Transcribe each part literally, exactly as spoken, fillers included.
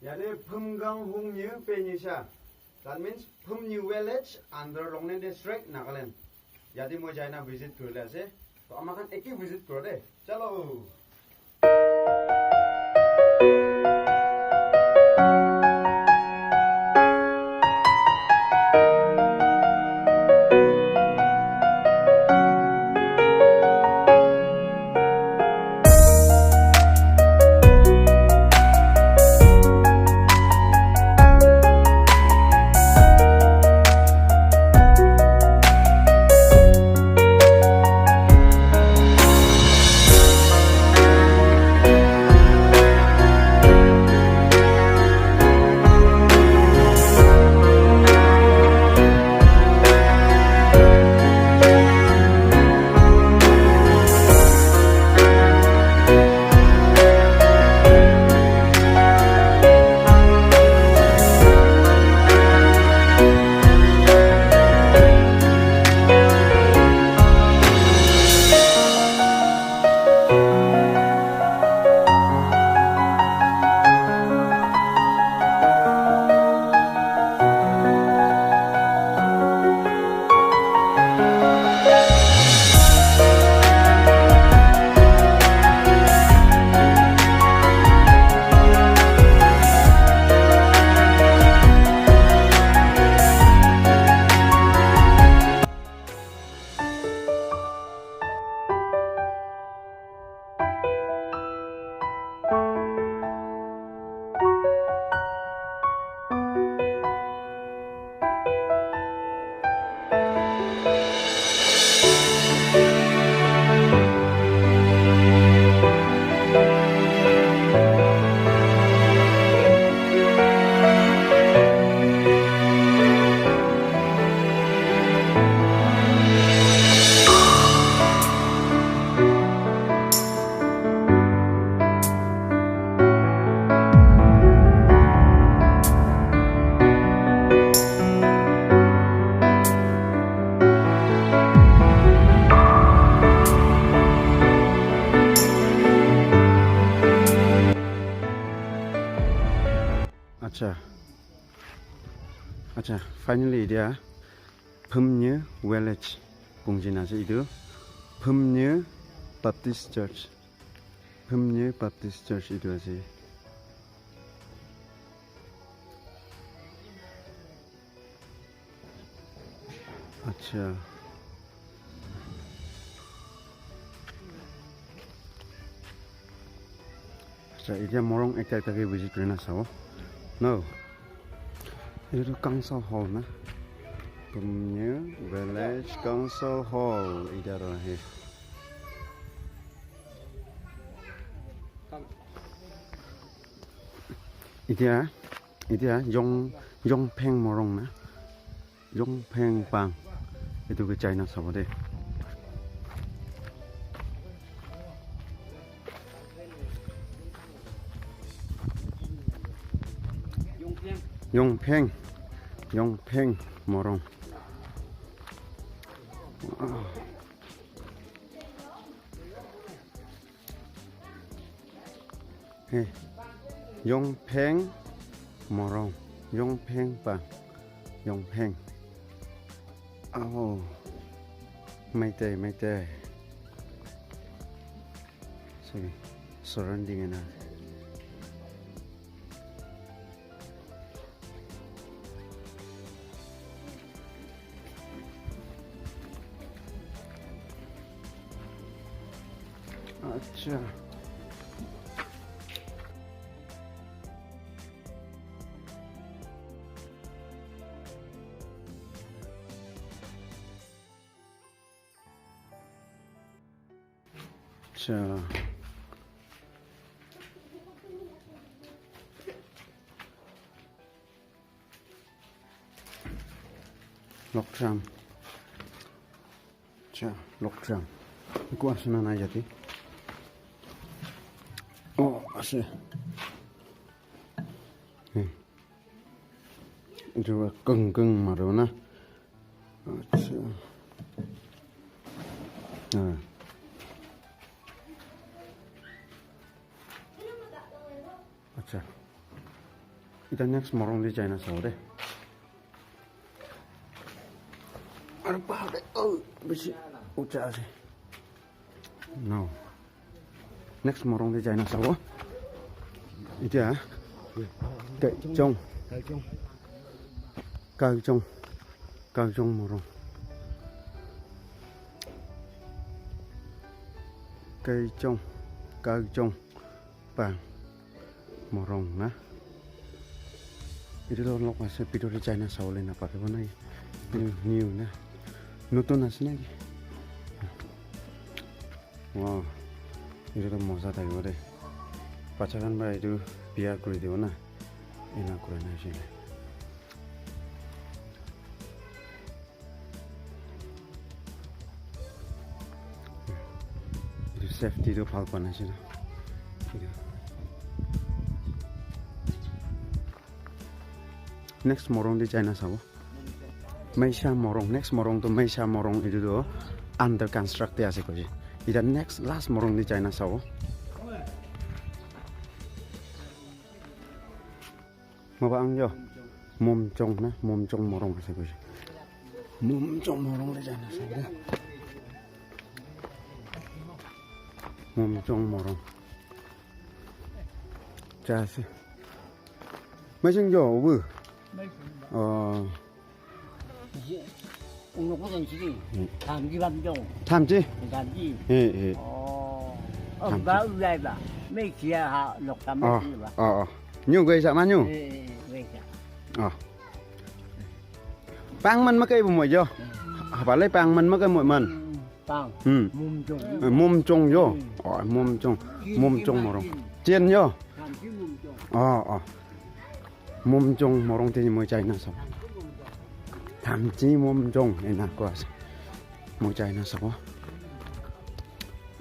Yate Phumgang Hungnyu Penyisha. That means Phumnyu village under Longleng district, Nagaland. Yate moi jaina visit kurile ase. To ama khan eki visit kuro de. Chalo. Acha. Acha, finally, dia Phumnyu village pungji na ase itu. Phumnyu Baptist Church. Phumnyu Baptist Church itu ase. Acha. Acha, etia morung ekta ekta ke visit kurina sabo. No. Etu council hall na. Phumnyu Village Council Hall. Etia toh ahe. Etia, etia Yong, Yongpheng morung na. Yongpheng pang. Etu ke jaina sabo de. Yongpheng. Yongpheng morung. Hey, Yongpheng morung, Yongpheng pang, Yongpheng. Oh, Meitei, Meitei. Sorry, surrounding ena. Acha. Acha. Lokchang. Acha, Lokchang. Eku ase na nai yate? Oh, ase. Hmm. Etu para kung kung maribo na. Acha. Ah. Acha. Ita next morung te jaina sabo de. Aru bahar te, oh, bishi ucha ase. No. Next morung te jaina sabo. Ita Kaichong. Kaichong. Kaichong morung. Kaichong. Kaichong. Pang. Morung na. Etu toh lok ase, bitor te jaina sabole naparibo na. New, new na. Notun ase na ki? Wow. Etu toh moza thakibo de. Bacha khan para etu biya kuri dibo na. Ena kura na ase. Etu safety tu bhal banai ase na. Next morung te jaina sabo. Meisha morung, next morung tu Meisha morung etu tu under construct te ase koise. Ita next last morung te jaina sabo. Maba ang yo. Momchong na, Momchong morung ase koise. Momchong morung le jaina ase de. Momchong morung. Ja ase. Mai sing jo, wu. Oh. Unu ko jang sigi. Hmm. Tham ji bam jong. Tham ji? Tham ji. Eh, eh. Oh. Oh, tham ba ji. U lai ba. Mei chia ha lok tam Oh, ji ba. Oh, oh. Nyu gai sa ma nyu? Eh, eh, gai sa. Oh. Pang man ma kai bu mo jo. Ha ba lai pang man ma kai mo man. Hmm, pang. Hmm. Mum jong. Eh, Momchong jo. Hmm. Oh, Momchong. Ji, Momchong ji, morung. Ji. Chien jo. Tham ji Momchong. Oh, oh. Momchong morung te moi jaina sabo. Thamchi Momchong ena koa ase. Moi jaina sabo.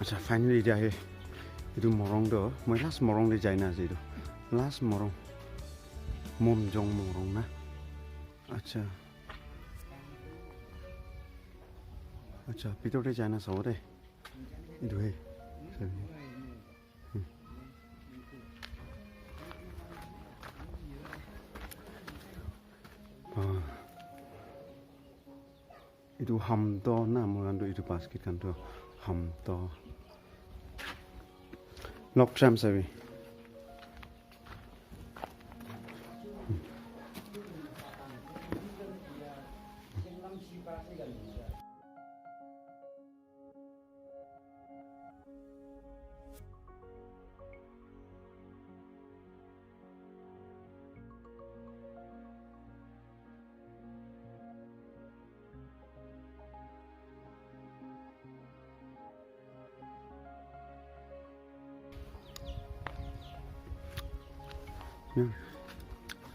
Acha, finally dia he. Etu morung toh, moi last morung te jaina ase etu. Last morung. Momchong morung na. Acha. Acha, bitor te jaina sabo de. Etu he. Ah. Etu hamto na, moi khan tu etu basket khan tu hamto. Lok sam sabi.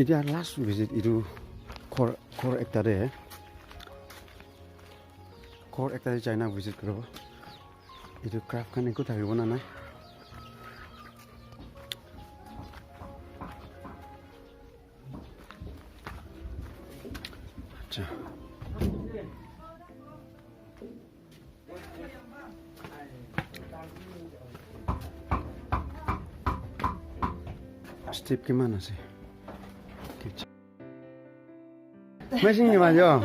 Etia last visit etu ghor, ghor ekta te, ghor ekta te jaina visit kuribo. Etu craft khan eku thakibo na nai. Acha. Step kiman ase? Machine ni banjo.